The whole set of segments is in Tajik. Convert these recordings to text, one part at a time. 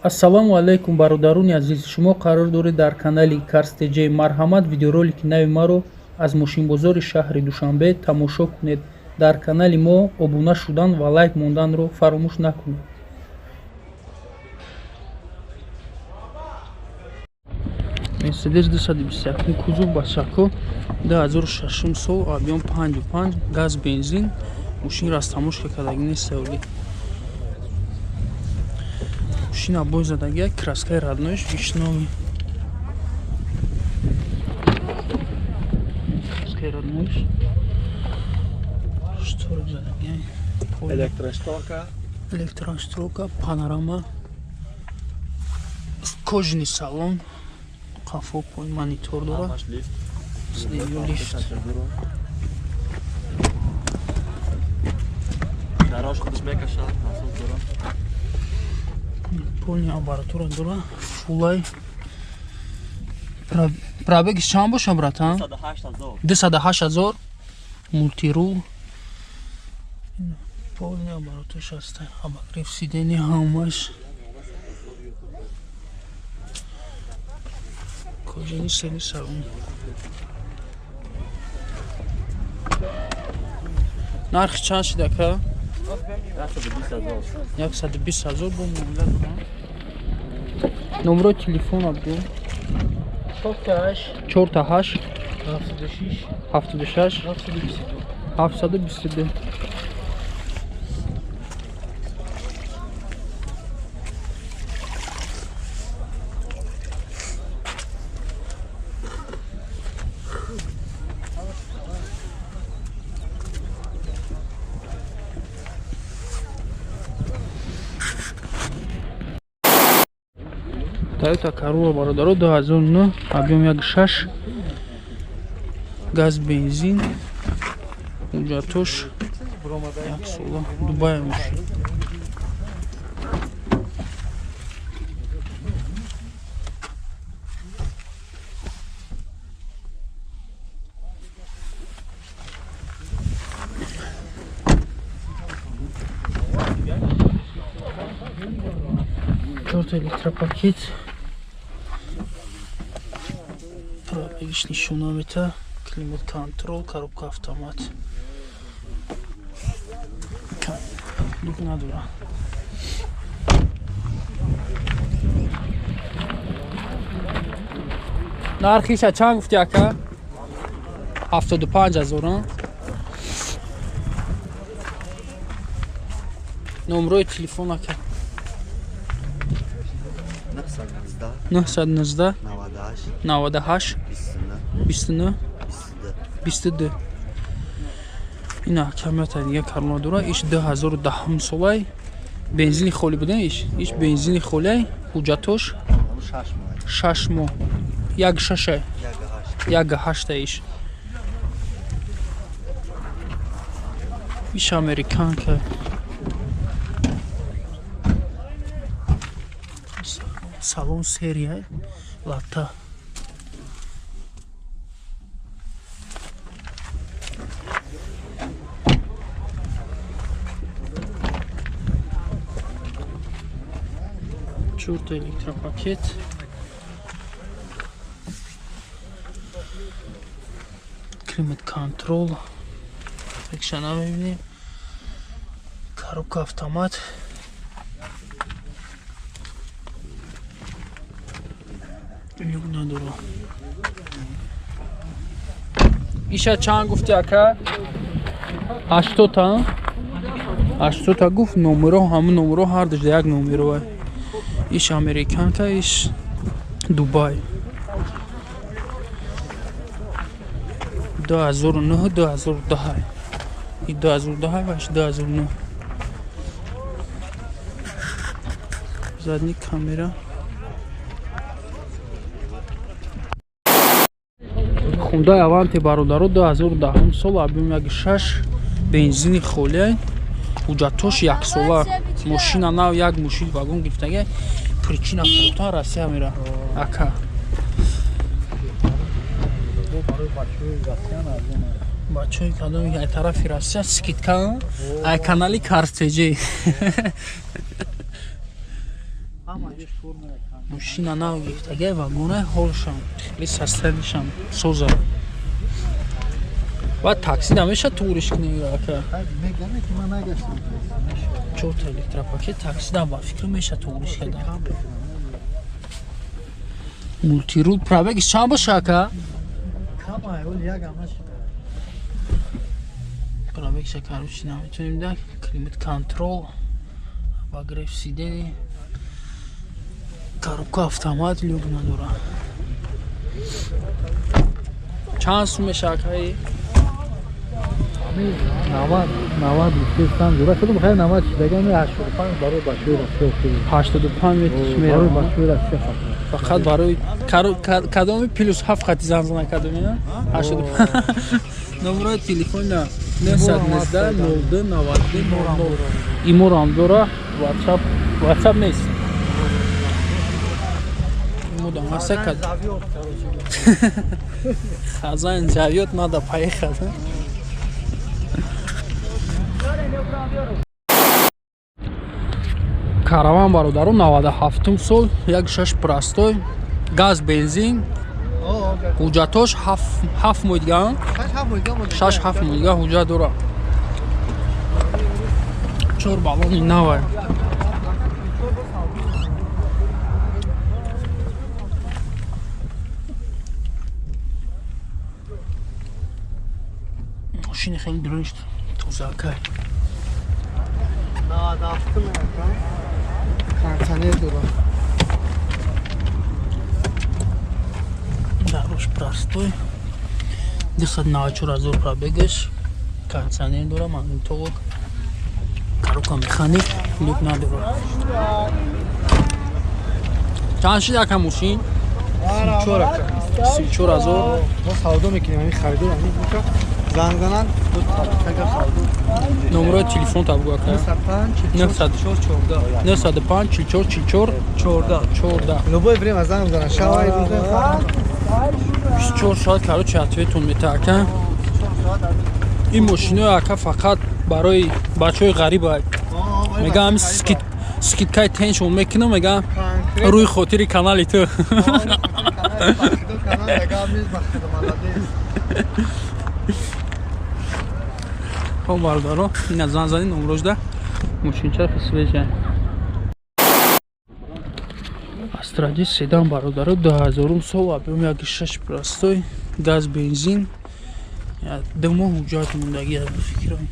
Ассалому алайкум, бародарони азиз. Шумо қарор доред дар канали Карс ТЖ. Марҳамат, видеоролики нави маро аз мошинбозори шаҳри Душанбе тамошо кунед. Дар канали мо обуна шудан ва лайк монданро фаромӯш накунед. Мерседес 221, кузов бачако, 2006 сол, объем 5,5, газ, бензин. Мошин растамошка кардаги нест, оли мошина бой задагия, краскаи родноиш вишновый, краскаи родноиш, шторик задагия. Электрошторка. Электрошторка, панорама, кожаный салон, қафо пои монитор дорад. Ҳамаш лифт. Лифт. Дарош худаш мекашад, насос дорад. Полный аппаратура дора, фулай. Пробегиш чанд боша, братан? 208 000. 208 000. Мультирул, полный аппаратураш ҳаста, обогрев сидения ҳамаш, кожаный сели салон. Нархи чанд шид, ака? 120 000. 120 000 бо муомила дорам. Номерои телефон абду. 48. 48. 76. 76. 722. 722. Toyota Corolla, бародаро, 2009, объем 1,6, газ, бензин, ҳуҷҷатош як сола, Дубай мошин. Чорта электропакет, пробегиш нишона мета, климат контрол, коробка автомат, люк надора. Нархиша чанд гуфти, ака? 75 000. Номрои телефон, ака? 919. 919. 98. 98. 29. 29. 22. 22. Ина камята дига Королла дора. Иш 2010 солай, бензини холӣ буда. Иш бензини холиай, ҳуҷҷатош 6 моҳ. 6 моҳ, як шаша. 1 8. Як ҳашта. Иш американка, салон серия лата. Чорта электропакет, климат контрол, экшана мебинем, коробка автомат. Люк надора. Иша чанд гуфти, ака? 80-та? 80-та гуфт. Номеро ҳамун номеро, ҳардуш як номеро. Иш американка, иш Дубай, 2009, 2010. И 2010 ва иш 2009. Задний камера. Хундай Аванте, бародаро, 2010 сол, объем 1,6, бензини холия, ҳуҷҷатош яксола. Мошина нав, як мошин вагон гирифтага, причина фурӯхтан, Россия мера, ака. Бачаҳои кадоми ай тарафи Россия, скидка ай канали Карс ТЖ. Мошина нав гирифтагай, вагонай, ҳолшам хеле состоянишам соза. Баъд такси намеша туғриш кунӣ, ака? Чорта электропакет, такси дам, ба фикр, меша туғриш кардан. Мультирул. Пробегиш чанд боша, ака? Пробегша, короче, наметонем да. Климат контрол, обогрев сидений, коробка автомат, люк надора. Чанд сум меша, акаи? 90 гуфтам, ҷура худам хайр, 90 шидаган, 85 барои бачаҳои Россия. 85 метриш. Барои меравад. бачаҳои Россия. Фақат барои кадоми плюс ҳафт хати занзана кадоми 85. Номерои телефона 919 02 92 00. Иморам дора. Ватсап, ватсап нест. Имодам ҳаста, кад хозяин зовёт, надо поехать. Караван, бародару, 97 сол, 1,6 простой, газ, бензин. Ҳуҷҷатош 7 моҳ дига, 6-7 моҳ дига ҳуҷҷат дора. Чор баллони навай. Мошини хеле дуруст, тозакай. 97 кондиционер дора. Даруш простой, 294 ҳазор пробегаш, кондиционер дора, магнитолог, коробка механик, люк надора. Чанд шид, ака, мошин? 34 ҳазор. Мо савдо мекунем, ҳамин харидор ҳамин бука занг зананд, ду тага савдо. Номерои телефон та бугу, ака. 905 44 14. 905 44 44 14. 14. Любое время занг зананд, шавай, рӯза. 24 соат, короче, ответон мета, ака. Ин мошинои, ака, фақат барои бачаҳои ғариба. Мега, ҳами скидкаи теншон мекунам, мега, рӯи хотири канали ту. Канал молодец. Хоб, бародаро, ина зан зани номрожда, мошинча свежая. Астради седан, бародаро, 2000 сол, объем 1,6 простой, газ, бензин. 2 моҳ ҳуҷҷат мондагӣ аз, фикрам.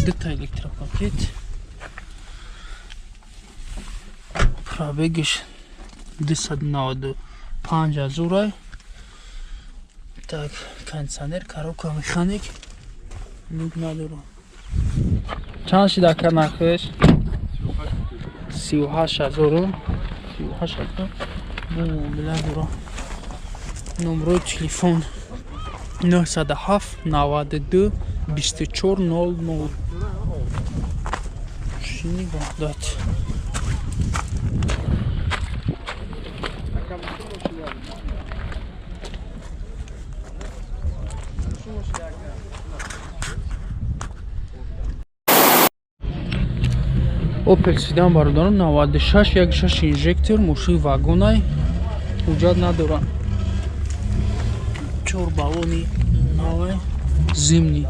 Дута электропакет, пробегиш 295 ҳазорай. Так, кондиционер, коробка механик, люк надорам. Чанд шид, ака, нархиш? 38 ҳазору, 38 ҳазор муомила дорам. Номерои телефон 907 92 24 00. Мошини Ваҳдат. Опел седан, бародарон, 96, 1,6 инжектор, мошини вагонай, ҳуҷҷат надора. Чор баллони навай, зимний.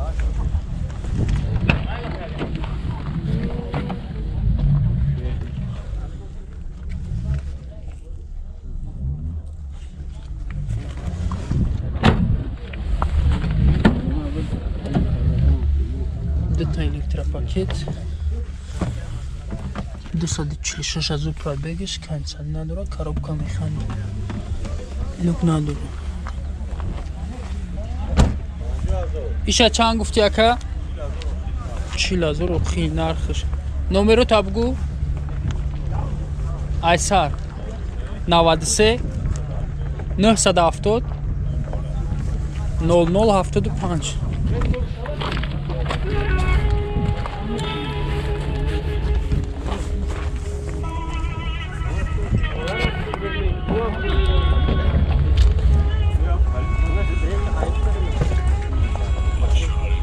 Дута электропакет, 246 ҳазор пробегиш, кондиционер надора, коробка механик, люк надора. Иша чанд гуфти, ака? 40 ҳазор охи нархш. Номеро та бугу. Айсар 93 970 00 75.